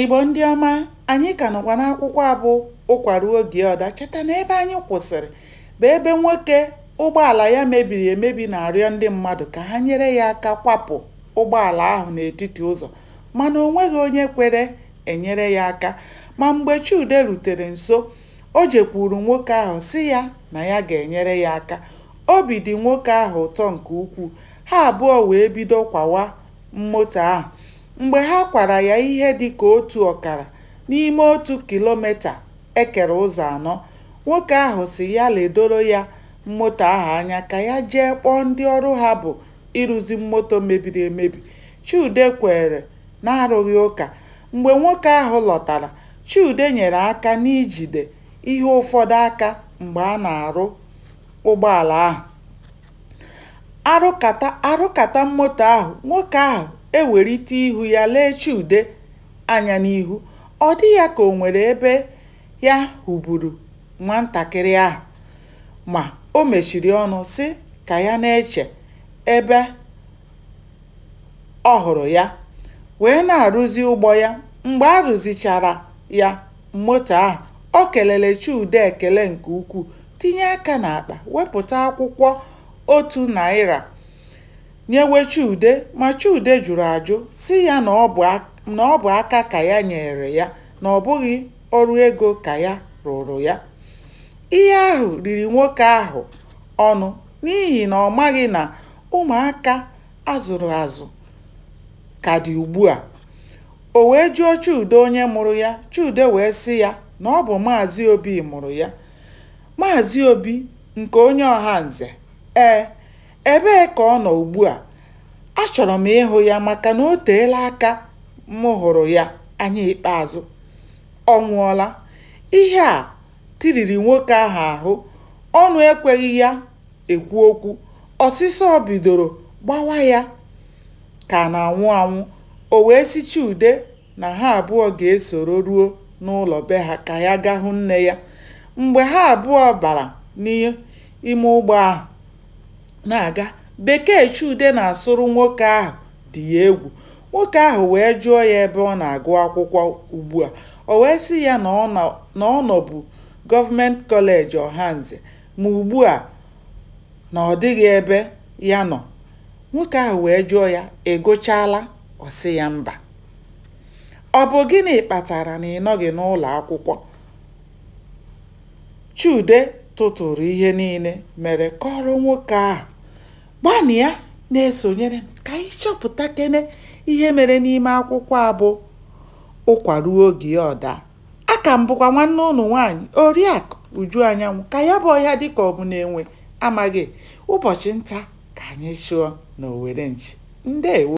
Igbo ndị ọma, anyị ka nọkwa n'akwụkwọ a bụ Ụkwa Ruo Oge Ya Ọ Daa. Cheta na ebe anyị kwụsịrị bụ ebe nwoke ụgbọala ya mebiri emebi na-arịọ ndị mmadụ ka ha nyere ya aka kwapụ ụgbọala ahụ n'etiti ụzọ, mana o nweghị onye kwere enyere ya aka. Ma mgbe Chude rutere nso, o jekwuuru nwoke ahụ sị ya na ya ga-enyere ya aka. Obi dị nwoke ahụ ụtọ nke ukwuu. Ha abụọ wee bido kwawa moto ahụ. Mgbe ha kwara ya ihe dị ka otu ọkara n'ime otu kilometa e kere ụzọ anọ, nwoke ahụ sị ya ledoro ya moto ahụ anya ka ya jee kpọọ ndị ọrụ ha bụ ịrụzi moto mebiri emebi. Chude kweere n'arụghị ụka. Mgbe nwoke ahụ lọtara, Chude nyere aka n'ijide ihe ụfọdụ aka mgbe a na-arụ ụgbọala ahụ. Arụkata moto ahụ, nwoke ahụ ewelite ihu ya lee Chude anya n'ihu. Ọ dị ya ka o nwere ebe ya hụburu nwatakịrị ahụ. Ma o mechiri ọnụ sị ka ya na-eche ebe ọ hụrụ ya, wee na-arụzi ụgbọ ya. Mgbe a rụzichara ya moto ahụ, o kelere Chude ekele nke ukwuu, tinye aka n'akpa wepụta akwụkwọ ₦1 nyewe Chude, ma Chude jụrụ ajụ sị ya na ọ bụ aka ka ya nyeere ya, na ọ bụghị ọrụ ego ka ya rụrụ ya. Ihe ahụ riri nwoke ahụ ọnụ n'ihi na ọ maghị na ụmụaka a zụrụ azụ ka dị ugbu a. O wee jụọ Chude onye mụrụ ya, Chude wee sị ya na ọ bụ Maazị Obi mụrụ ya. Maazị Obi nke onye Ọhanze? Ee, ebee ka ọ nọ ugbu a? Achọrọ m ịhụ ya maka na o teela aka m hụrụ ya anya ikpeazụ. Ọ nwụọla. Ihe a tiriri nwoke ahụ ahụ, ọnụ ekweghị ya ekwu okwu. Ọsịsọ bidoro gbawa ya ka a na-anwụ anwụ. O wee sị Chude na ha abụọ ga-esoro ruo n'ụlọ be ha ka ya gaa hụ nne ya. Mgbe ha abụọ bara n'ime ụgbọ ahụ na-aga, bekee Chude na-asụrụ nwoke ahụ dị ya egwu. Nwoke ahụ wee jụọ ya ebe ọ na-agụ akwụkwọ ugbu a. O wee sị ya na ọ nọbu Gọọmenti Kọleji Ọhanze, ma ugbu a na ọ dịghị ebe ya nọ. Nwoke ahụ wee jụọ ya, ị gụchaala? Ọ sị ya mba. Ọ bụ gịnị kpatara na ị nọghị n'ụlọ akwụkwọ? Chude tụtụrụ ihe niile mere kọọrọ nwoke ahụ. Gbanịa na-esonyere m ka anyị chọpụtakene ihe mere n'ime akwụkwọ a bụ Ụkwa Ruo Oge Ya Ọ Daa. Aka m bụkwa nwanne ụnụ nwaanyị, Oriakụ Uju Anyanwụ, ka ya bụ ọhịa dị ka ọ bụ na enwe amaghị. Ụbọchị nta ka anyị chụọ n'owere nchi. Ndewo.